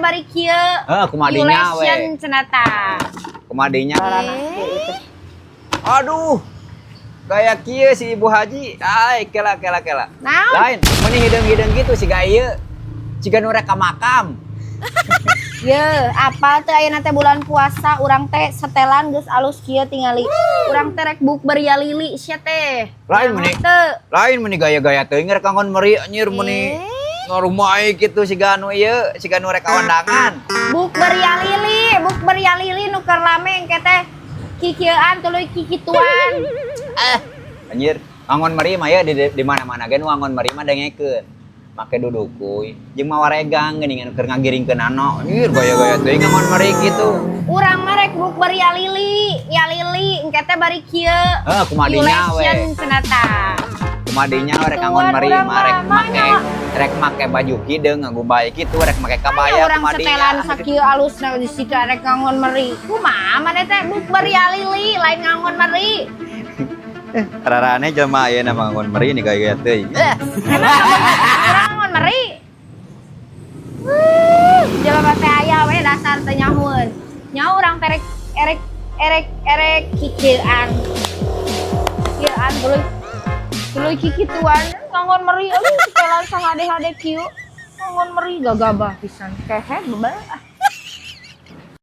Bari kieu. Heuh, kumaha dinya we. Yulesian cenah tah. Kumaha dinya. Aduh. Gaya kieu si Ibu Haji. Ai, kela kela kela. Naon? Lain, meni hideung-hideung gitu siga ieu. Siga nu rek ka makam. Ye, apa teh ayeuna teh bulan puasa, urang teh setelan geus alus kieu tingali. Urang teh rek bukber yalili sia teh. Lain meni. Teu. Lain meni gaya-gaya teuing rek ngangon meri anjir, meni ngarumae kitu siga anu ieu, siga nu rek ka undangan. Bukber yalili, bukber yalili nu keur rame engke teh kikieuan tuluy kikituan. Ah, anjir, ngangon meri mah ya di mana-mana ge nu ngangon meri mah dengekeun. Make dudukuy jeung mawa regang geuningan keur ngagiringkeun ano. Anjir, gaya-gaya teuing ngangon meri kitu. Urang mah rek bukber yalili, yalili engke teh bari kieu. Heuh, kumaha dinya we. Yulesian cenah tah. Kumaha dinya we rek ngangon Tuan, meri urang mah rek mah make rek make baju hideung nganggo bae kitu, rek make kabaya, urang kumaha dinya. Setelan sakieu alusna di situ rek ngangon meri. Kumaha maneh teh bukber yalili lain ngangon meri. Rarane jelema ayeuna mah ngangon meri nih gaya teuing. Emang urang ngangon meri? Wuh, jelema teh aya we dasar teh nyahoeun. Nyaho urang teh rek erek erek erek kikieuan. Kikieuan tuluy tuluy kikituan ngangon meri, aduh, setelan sahade-hade kieu. Ngangon meri gagabah pisan. Kehe bebel ah.